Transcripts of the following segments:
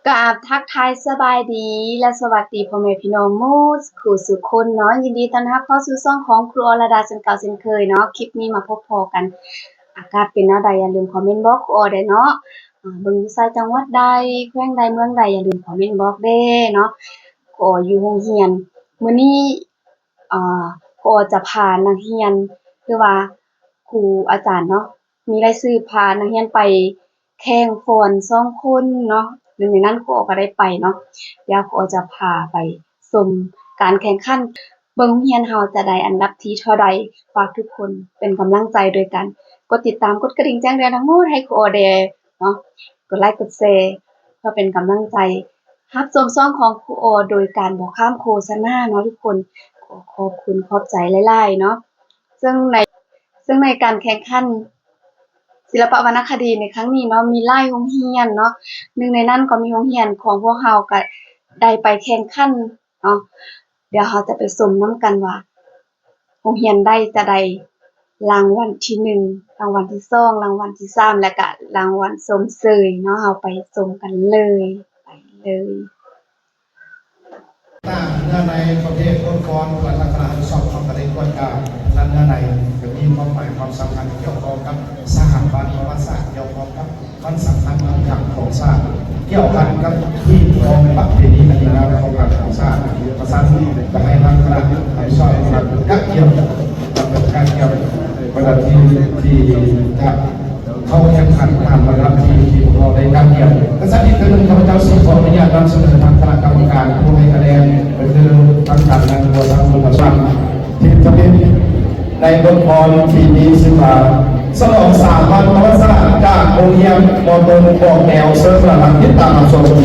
ກາບທັກທາຍສະບາຍດີ ແລະ ສະຫວັດດີພໍ່ແມ່ພີ່ນ້ອງໝົດຄູ່ສູ່ຄົນເນາະ. ຍິນດີຕ້ອນຮັບເຂົ້າສູ່ຊ່ອງຂອງຄູອໍລະດາເຊັ່ນເກົ່າເຊັ່ນເຄີຍເນາະ. ຄລິບນີ້ມາພົບພໍ້ກັນ ອາກາດເປັນແນວໃດ ຢ່າລືມຄອມເມັນບອກຄູອໍແດ່ເນາະ. ອາ ເບິ່ງຢູ່ໃສ ຈັງຫວັດໃດ ແຂວງໃດ ເມືອງໃດ ຢ່າລືມຄອມເມັນບອກແດ່ເນາະ. ຄູອໍຢູ່ໂຮງຮຽນ ມື້ນີ້ ອາ ຄູອໍຈະພານັກຮຽນ ຫຼືວ່າຄູອາຈານເນາະ ມີລາຍຊື່ພານັກຮຽນໄປແຂ່ງຟ້ອນສອງຄົນເນາະ. ໜຶ່ງໃນນັ້ນຄູອໍກໍໄດ້ໄປເນາະ. ດຽວຄູອໍຈະພາໄປຊົມການແຂ່ງຂັນ ເບິ່ງໂຮງຮຽນເຮົາຈະໄດ້ອັນດັບທີເທົ່າໃດ. ຝາກທຸກຄົນເປັນກຳລັງໃຈໂດຍການກົດຕິດຕາມ ກົດກະດິ່ງແຈ້ງເຕືອນທັງໝົດໃຫ້ຄູອໍແດ່ເນາະ. ກົດໄລກົດແຊ ເພື່ອເປັນກຳລັງໃຈ ຮັບຊົມຊ່ອງຂອງຄູອໍໂດຍການບໍ່ຂ້າມໂຄສະນາເນາະທຸກຄົນ. ຂໍຂອບຄຸນຂອບໃຈຫຼາຍໆເນາະ. ເຊິ່ງໃນ ເຊິ່ງໃນການແຂ່ງຂັນສິລະປະວັນນະຄະດີໃນຄັ້ງນີ້ເນາະ ມີຫຼາຍໂຮງຮຽນເນາະ. ໜຶ່ງໃນນັ້ນກໍມີໂຮງຮຽນຂອງພວກເຮົາກໍໄດ້ໄປແຂ່ງຂັນເນາະ. ດຽວເຮົາຈະໄປຊົມນຳກັນວ່າ ໂຮງຮຽນໃດຈະໄດ້ລາງວັນທີໜຶ່ງ, ລາງວັນທີສອງ, ລາງວັນທີສາມ ແລະກະລາງວັນຊົມເຊີຍເນາະ. ເຮົາໄປຊົມກັນເລີຍ ໄປເລີຍ. ເນື້ອໃນປະເພດບົດກອນ ເພື່ອທາງຄະນະຮັບຜິດຊອບເຮົາກະໄດ້ກວດກາ ເນື້ອໃນກະມີຄວາມໝາຍຄວາມສຳຄັນກ່ຽວຂ້ອງກັບສະຖາບັນປະຫວັດສາດ ກ່ຽວຂ້ອງກັບ ວັນສຳຄັນສຳຄັນຂອງຊາດ ກ່ຽວພັນກັບຮີດຄອງປະເພນີອັນດີງາມຂອງຊາດ. ສະນັ້ນ ຈະໃຫ້ທາງຄະນະຮັບຜິດຊອບກະກຽມ ກະກຽມບັນດາທີມທີ່ຈະເຂົ້າແຂ່ງຂັນຕາມລຳດັບທີ່ ທີ່ພວກເຮົາໄດ້ກະກຽມ. ກະຊັ້ນອີກເທື່ອໜຶ່ງ ຂ້າພະເຈົ້າຊິຂໍອະນຸຍາດນຳສະເໜີທາງຄະນະກຳມະການຜູ້ໃຫ້ຄະແນນ ກໍຄືທາງທ່ານນາງ ບົວສັງ ບຸນປະສານ ທີ່ຈະເປັນ ໃນບົດກອນທີ່ມີຊື່ວ່າ ສະຫຼອງສາມວັນປະຫວັດສາດ ຈາກໂຮງຮຽນ ມໍຕົ້ນ ບອກແນວ. ເຊີນພວກເຮົາຕິດຕາມຮັບຊົມ.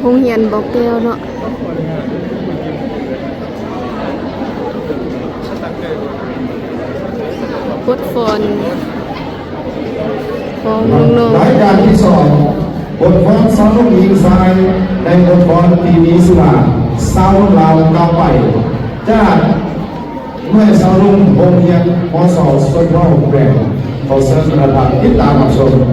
ໂຮງຮຽນບໍ່ແກ້ວເນາະ ບົດຟ້ອນຂອງນ້ອງໆ. ລາຍການທີສອງ ບົດຟ້ອນຊາວໜຸ່ມຍິງຊາຍ ໃນບົດຟ້ອນທີ່ມີຊື່ວ່າ ຊາວໜຸ່ມລາວກ້າວໄປ ຈາກ ໜ່ວຍຊາວໜຸ່ມໂຮງຮຽນ ມສ ຊົນເຜົ່າແກວ່ງ. ຂໍເຊີນທ່ານຜູ້ຊົມຕິດຕາມຮັບຊົມ.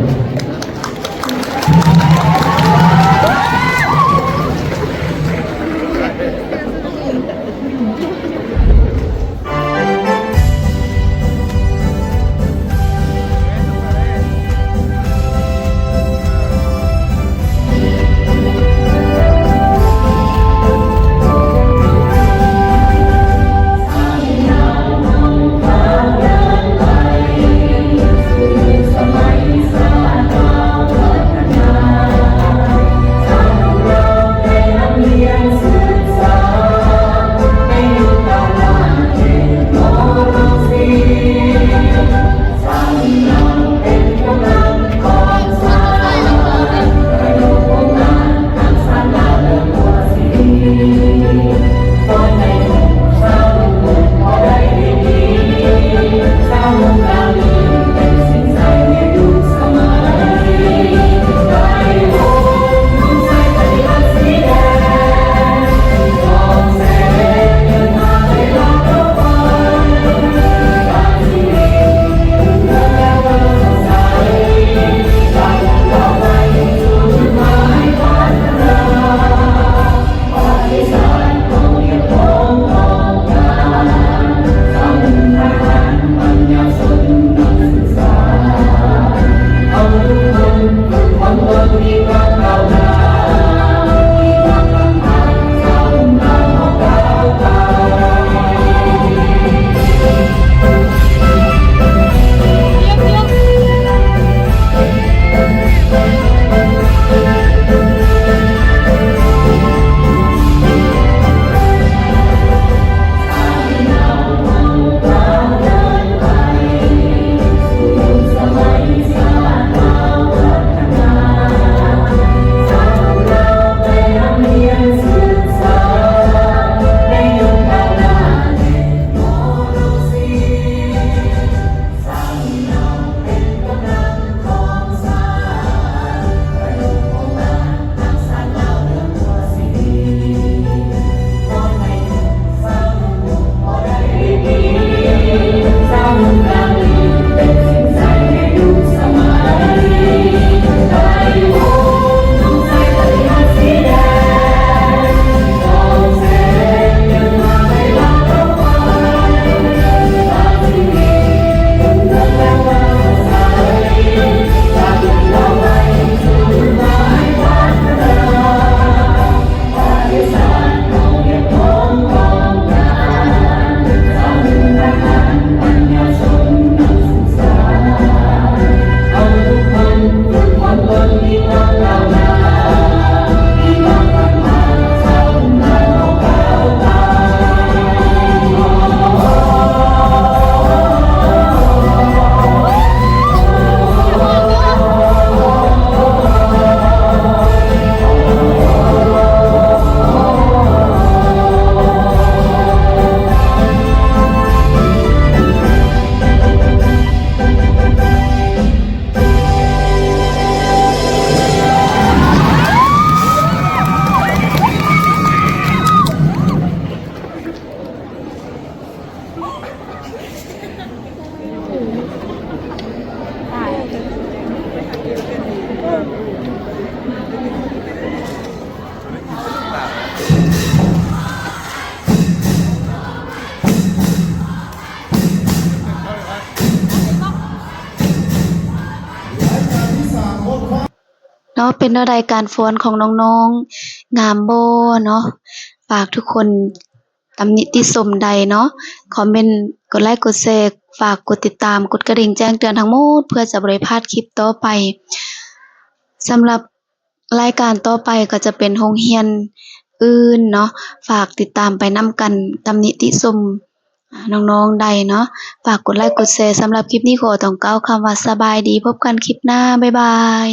ເນາະ ເປັນແນວໃດການຟ້ອນຂອງນ້ອງໆ ງາມບໍ່ເນາະ? ຝາກທຸກຄົນ ຕຳໜິຕິຊົມໃດເນາະ ຄອມເມັນ ກົດໄລກົດແຊ ຝາກກົດຕິດຕາມ ກົດກະດິ່ງແຈ້ງເຕືອນທັງໝົດ ເພື່ອຈະບໍ່ໄດ້ພາດຄລິບຕໍ່ໄປ. ສຳລັບລາຍການຕໍ່ໄປກໍຈະເປັນໂຮງຮຽນອື່ນເນາະ ຝາກຕິດຕາມໄປນຳກັນ. ຕຳໜິຕິຊົມ ອາ ນ້ອງໆ ໃດເນາະ ຝາກກົດໄລກົດແຊ. ສຳລັບຄລິບນີ້ຂໍຕ້ອງກ່າວຄຳວ່າສະບາຍດີ ພົບກັນຄລິບໜ້າ ບາຍບາຍ.